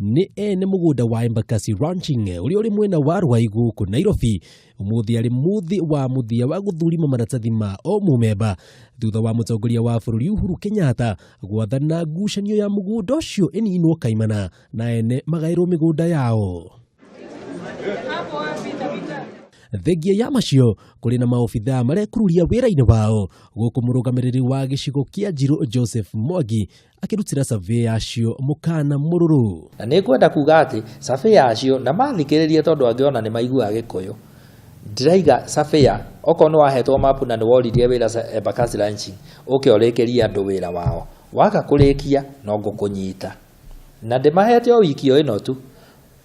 Nĩ ene mũgũnda wa Embakasi Ranching ũrĩa ũrĩ mwena wa Ruai gũkũ Nairobi. Ũmũthĩ arĩ mũthĩ wa mũthia wa gũthurima maratathi ma o mũmemba thutha wa mũtongoria wa bũrũri Uhuru Kenyatta gwathana ngucanio ya mũgũnda ũcio ĩninwo kaimana na ene magaĩrwo mĩgũnda yao. Thengia ya macio kũrĩ na maobithaa marekururia wĩra-inĩ wao gũkũ mũrũgamĩrĩri wa gĩcigo kĩa Njirũ Joseph Mwangi akĩrutĩra surveyor acio mũkana mũrũrũ. Na nĩ ngwenda kuga atĩ surveyor acio na mathikĩrĩrie tondũ angĩ ona nĩ maiguaga Gĩkũyũ. Ndĩraiga surveyor okorwo nĩ wahetwo mapu na nĩ woririe wĩra Embakasi Ranching ũke ũrĩkĩrie andũ wĩra wao. Waga kũrĩkia no ngũkũnyita. Na ndĩmahete o wiki o ĩno tu.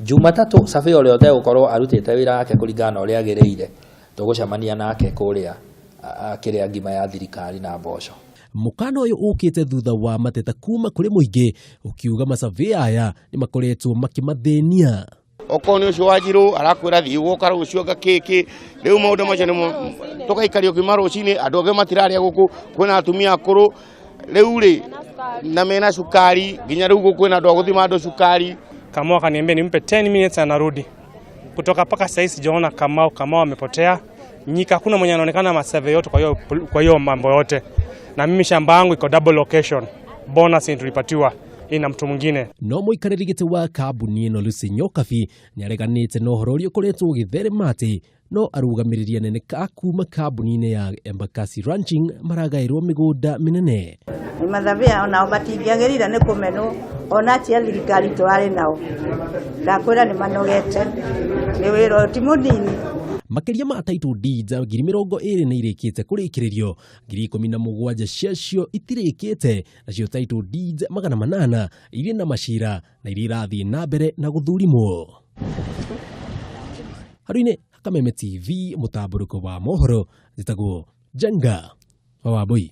Jumatatũ surveyor ũrĩa ũtegũkorwo arutĩte wĩra wake kũringana na ũrĩa agĩrĩire tũgũcemania nake kũrĩa kĩrĩa ngima ya thirikari na mboco. Mũkana ũyũ ũkĩte thutha wa mateta kuma kũrĩ mũingĩ ũkiuga masurveyor aya nĩ makoretwo makĩmathĩnia. Okorwo nĩ ũcio wa Njirũ arakwĩra thiĩ gũka rũciũ anga kĩkĩ rĩu maũndũ macio nĩmo tũgaikario kiuma rũcinĩ andũ angĩ matirarĩa gũkũ kwĩna atumia akũrũ rĩu rĩ na mena cukari nginya rĩu kwĩna andũ a gũthima andũ cukari. Kamau akaniambia nimpe 10 minutes anarudi. Kutoka paka sasa sijaona Kamau, Kamau amepotea. Nyika hakuna mwenye anaonekana masurvey yote kwa hiyo mambo yote. Na mimi shamba yangu iko double location. Bonus tulipatiwa ina mtu mwingine. No mũikarĩri gĩtĩ wa kambuni ĩno Lucy Nyokabi nĩareganĩte na ũhoro ũrĩa ũkoretwo ũgĩtherema atĩ no arũgamĩrĩri anene a kuma kambuni-inĩ ya Embakasi Ranching maragaĩrwo mĩgũnda mĩnene. Nĩ masurveyor onao matingĩagĩrĩire nĩ kũmenwo ona atia thirikari tũrarĩ nao. Ndakwĩra nĩ manogete nĩ wĩra ũyũ ti mũnini. Makĩria ma title deeds 20,000 nĩ irĩkĩte kũrĩkĩrĩrio, 17,000 ciacio itirĩkĩte, nacio title deeds 800 irĩ na macira na iria irathiĩ na mbere na gũthurimwo. Haru-inĩ Kameme TV mũtambũrũko wa mohoro njĩtagwo Njenga wa Wambui.